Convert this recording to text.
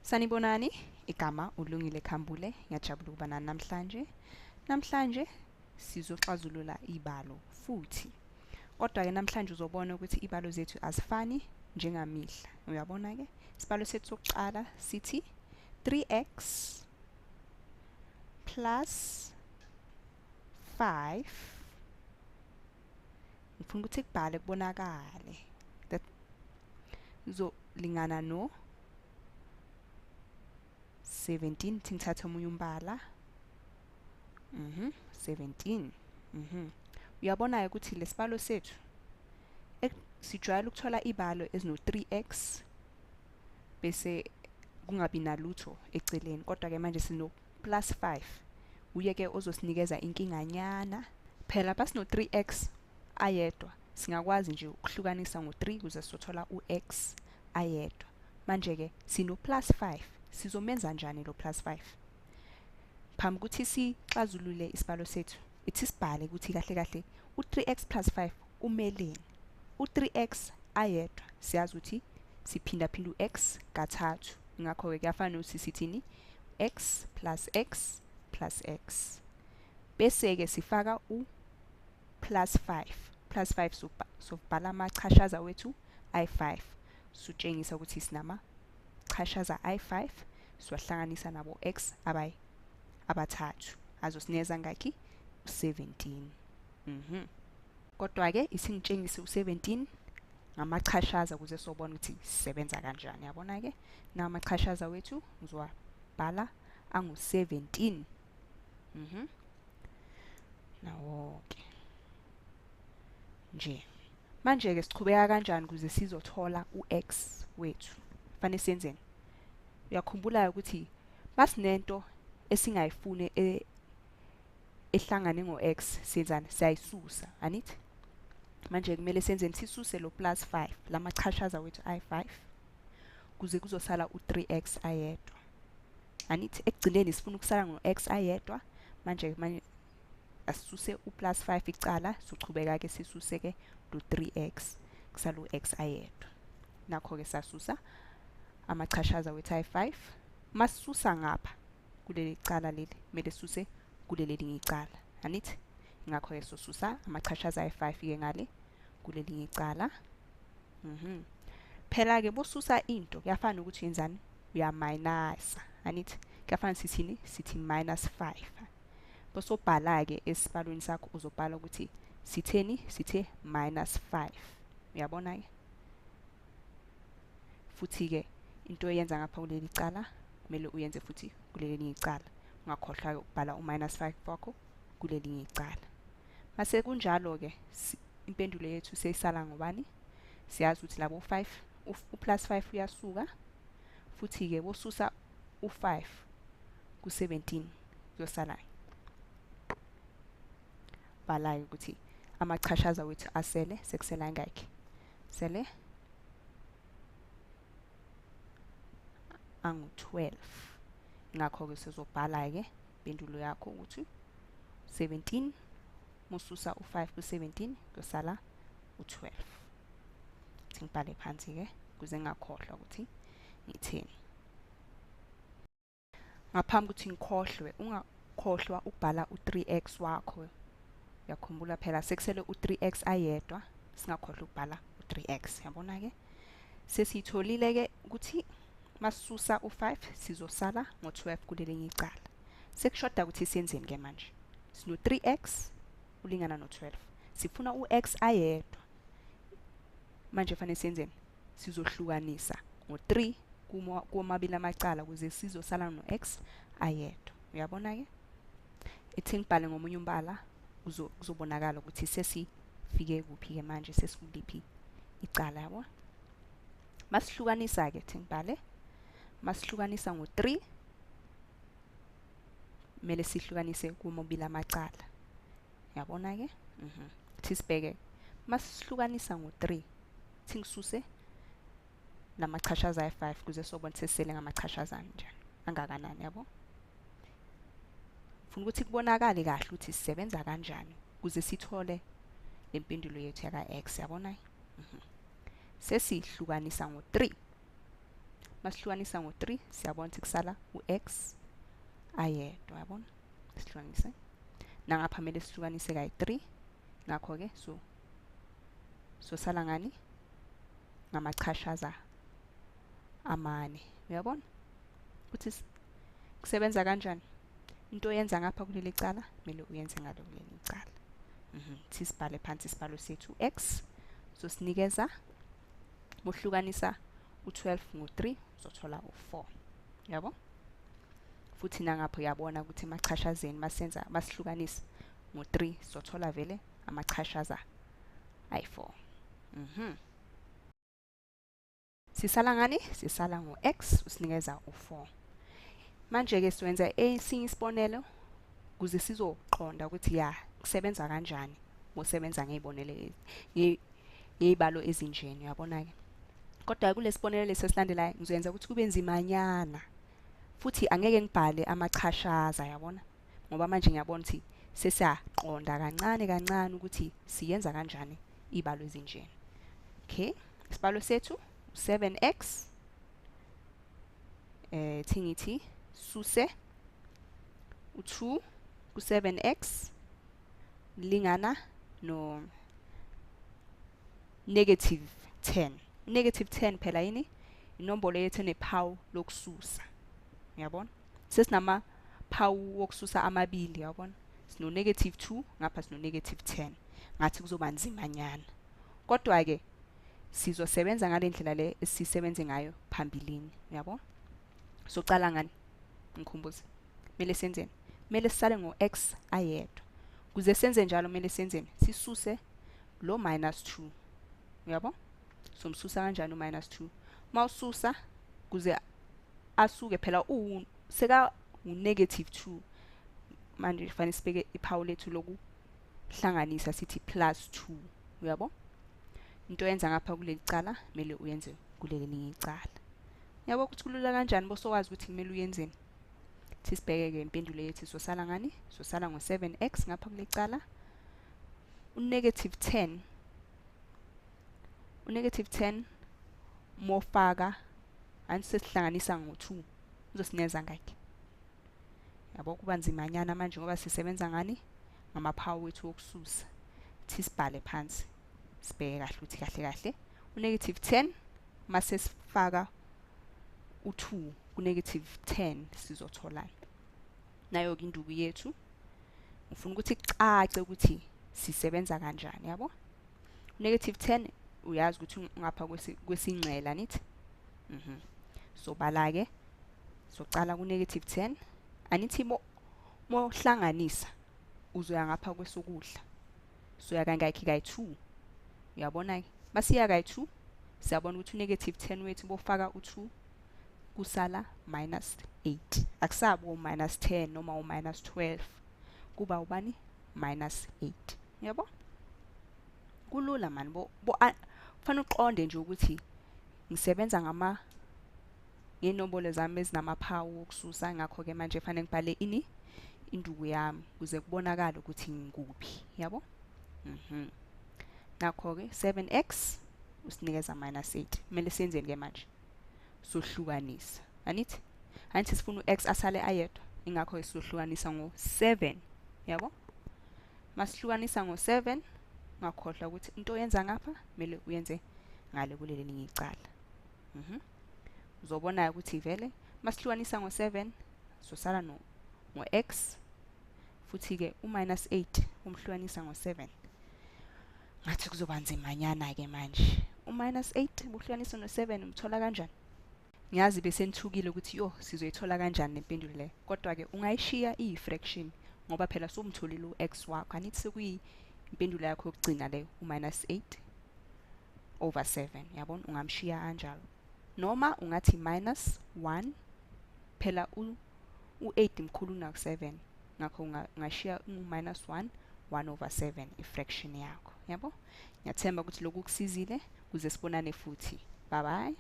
Sanibonani, igama uLungile Khambule, ngiyajabula ukuba nani namhlanje. Namhlanje sizoxazulula ibalo futhi. Kodwa-ke namhlanje uzobona ukuthi ibalo zethu azifani njengamihla. Uyabona-ke? Isibalo sethu sokuqala sithi 3x plus 5. Ngifuna ukuthi kubhale kubonakale. That kuzolingana no 17. Thi ngithathe omunye umbala. 17. Uyabona-ke ukuthi lesibalo sethu sijwayele ukuthola ibalo ezino 3x bese kungabi nalutho eceleni, kodwa ke manje sino plus 5. Uye ke ozosinikeza inkinganyana. Phela basino 3x ayedwa, singakwazi nje ukuhlukanisa ngo-3 ukuze sizothola u-x ayedwa. Manje ke sino plus 5, sizomenza njani lo plus 5? Phambi ukuthi sixazulule isibalo sethu, ithi sibhale ukuthi kahle kahle u-3x plus 5 umeleni. U-3x ayedwa siyazi ukuthi siphindaphinda u-x kathathu, ngakho-ke kuyafana nokuthi sithini? X plus x plus x, bese-ke sifaka u plus 5. Plus 5, sobhala amachashaza wethu i5, sutshengisa ukuthi sinama chashaza i5, siwahlanganisa nabo x abathathu, azosinikeza ngakhi? U17. Kodwa-ke isingitshengise u17 ngamachashaza ukuze sobona ukuthi sisebenza kanjani. Yabona-ke, nawo amachashaza wethu ngizowabhala angu-17. Nawo-ke nje. Manje-ke sichubeka kanjani ukuze sizothola u-x wethu? Fanele senzeni? Uyakhumbula ukuthi masinento esingayifuni ehlangane ngo-x, siyenzani? Siyayisusa, anithi? Manje kumele senzeni? Sisuse lo plus 5, lamachashaza wethu i5, kuze kuzosala u-3x ayedwa, anithi? Ekugcineni sifuna ukusala ngo-x ayedwa. Manje asisuse u-plus 5 icala, sochubeka-ke sisuse-ke lo 3x, kusala u-x ayedwa. Nakho-ke sasusa amachashaza wethu ayi-5. Masisusa ngapha kuleli cala leli, kumele sisuse kuleli elinye icala, anithi? Ngakho-ke sosusa amachashaza ayi-5-ke ngale kulelinye icala. Phela-ke bosusa into kuyafana nokuthi uyenzani? Uyamayinasa, anithi? Kuyafana sithini? Sithi minus 5. Bosobhala-ke esibalweni sakho uzobhala ukuthi sitheni? Sithe minus 5. Uyabona-ke? Futhi-ke into oyenza ngapha kuleli cala kumele uyenze futhi kulelinye icala. Ungakhohlwa-ke ukubhala u-minus 5 wakho kulelinye icala. Mase kunjalo-ke impendulo yethu seyisala ngobani? Siyazi ukuthi labo 5, u-plus 5 uyasuka, futhi-ke bosusa u-5 ku-17 kuyosala. Bhalayo ukuthi amachashaza wethu asele sekusela angakhi? Sele angu-12. Ngakho-ke sizobhala-ke impendulo yakho ukuthi 17 mususa u-5 ku-17 kuyosala u-12. Ngibhale phansi-ke ukuze ngingakhohlwa ukuthi ngitheni. Ngaphambi ukuthi ngikhohlwe, ungakhohlwa ukubhala u-3x wakho. Uyakhumbula phela sekusele u-3x ayedwa, singakhohlwa ukubhala u-3x. Yabona-ke, sesiyitholile-ke ukuthi masisusa u-5 sizosala ngo-12 kulelinye icala. Sekushoda ukuthi siyenzeni-ke manje? Sino-3x ulingana no-12, sifuna u-x ayedwa. Manje fanele siyenzeni? Sizohlukanisa ngo-3 kumabili amacala ukuze sizosala no-x ayedwa. Uyabona-ke, ithi ngibhale ngomunye umbala kuzobonakala ukuthi sesifike kuphi-ke manje, sesikuliphi icala. Yabo, masihlukanisa-ke, thi ngibhale, masihlukanisa ngo-3 kumele sihlukanise kumabili amacala. Yabona-ke, thi sibheke, masihlukanisa ngo-3, thi ngisuse lamachashaza ayi-5 kuze sobona sesisele ngamachashaza njani, angakanani. Yabo, funa ukuthi kubonakale kahle ukuthi sisebenza kanjani ukuze sithole le mpendulo yethu yaka-x. Yabona, sesihlukanisa ngo-3. Masihlukanisa ngo-3 siyabona ukuthi kusala u-x ayedwa, yabona? Sihlukanise. Nangapha kumele sihlukanise kayi-3. Ngakho-ke sosala ngani? Ngamachashaza amane. Uyabona ukuthi kusebenza kanjani? Into oyenza ngapha kuleli cala kumele uyenze ngalo kuleli cala. Sisibhale phansi isibalo sethu x. Sosinikeza mohlukanisa u-12 ngo-3 uzothola u-4. Yabo? Futhi nangapha uyabona ukuthi emachashazeni masenza masihlukanisa ngo-3 sizothola vele amachashaza ayi-4. Sisala ngani? Sisala ngo-x usinikeza u-4. Manje-ke siwenza esinye isibonelo ukuze sizoqonda ukuthi ya kusebenza kanjani ngosebenza ngey'bonelo ngey'balo ezinjeni, uyabona-ke. Kodwa kulesibonelo lesi esilandelayo ngizoyenza ukuthi kube nzimanyana futhi angeke ngibhale amachashaza, yabona, ngoba manje ngiyabona ukuthi sesiyaqonda kancane kancane ukuthi siyenza kanjani iy'balo ezinjeni. Okay, isibalo sethu 7x thingithi suse u2 ku7x lingana no negative 10. Negative 10 phela yini? Inombolo yethu enephawu lokususa. Uyabona? Sesinama phawu wokususa amabili, uyabona? Sino negative 2 ngapha sino negative 10. Ngathi kuzoba nzimanyana. Kodwa ke sizosebenza ngale ndlela le esisebenze ngayo phambilini, uyabona? Socala ngani? Ngikhumbuze. Kumele senzeni? Kumele sisale ngo-x ayedwa. Kuze senze njalo kumele senzeni? Sisuse lo minus 2. Uyabo? Somsusa kanjani u-minus 2? Mawususa kuze asuke phela seka u-negative 2. Manje kufanele sibeke iphawu lethu lokuhlanganisa sithi plus 2. Uyabo? Into oyenza ngapha kuleli cala kumele uyenze kuleli elinye icala. Yabo ukuthi kulula kanjani bosowazi ukuthi kumele uyenzeni. Sisibheke-ke impendulo yethu sosala ngani? Sosala ngo-7x ngapha kuleli cala. U-negative 10. U-negative 10 mofaka anti sesihlanganisa ngo-2 uzosinikeza ngakhe. Yabo kuba nzimanyana manje ngoba sisebenza ngani? Ngamaphawu wethu wokususa. Sisibhale phansi. Sibheke kahle ukuthi kahle kahle u-negative 10 mase sifaka u2 ku-negative 10 sizotholani. Nayo-ke induku yethu. Ngifuna ukuthi kucace ukuthi sisebenza kanjani, yabo? Negative 10 uyazi ukuthi ngapha kwesingxela nithi. So bala ke socala ku negative 10 anithi mohlanganisa uzoya ngapha kwesokudla. Soya kangaki? Kayi-2. Uyabona ke? Masiya kayi-2 siyabona ukuthi u-negative 10 wethu bofaka u-2 kusala minus 8. Akusabi u-minus 10 noma u-minus 12. Kuba ubani? Minus 8. Yabo? Kulula mani kufanele uqonde nje ukuthi ngisebenza ngama ngenombolo zami ezinamaphawu okususa, ngakho ke manje fanele ngibhale ini induku yami ukuze kubonakale ukuthi ngikuphi, yabo? Nakho ke 7x usinikeza minus 8. Kumele senzeni ke manje? Sohlukanisa. Anithi? Angithi sifuna u-x asale ayedwa. Ingakho ke sizohlukanisa ngo-7, yabo? Masihlukanisa ngo-7 ungakhohlwa ukuthi into oyenza ngapha kumele uyenze ngale kuleli elinye icala. Uzobona ukuthi vele masihlukanisa ngo-7 sosala ngo-x futhi ke u-minus 8 umhlukanisa ngo-7. Ngathi kuzoba nzimanyana ke manje. U-minus 8 buhlukanisa no-7 umthola kanjani? Ngiyazi bese nithukile ukuthi yo sizoyithola kanjani nempendulo le. Kodwa ke ungayishiya iyi-fraction ngoba phela sowumtholile u-x wakho. Anithi sekuyimpendulo yakho yokugcina leyo u-minus 8 over 7. Yabona ungamshiya kanjalo. Noma ungathi minus 1 phela u-8 mkhulu kunaku-7. Ngakho ungashiya u-minus 1 1 over 7 i-fraction yakho. Yabo? Ngiyathemba ukuthi lokhu kusizile kuze sibonane futhi. Bye bye.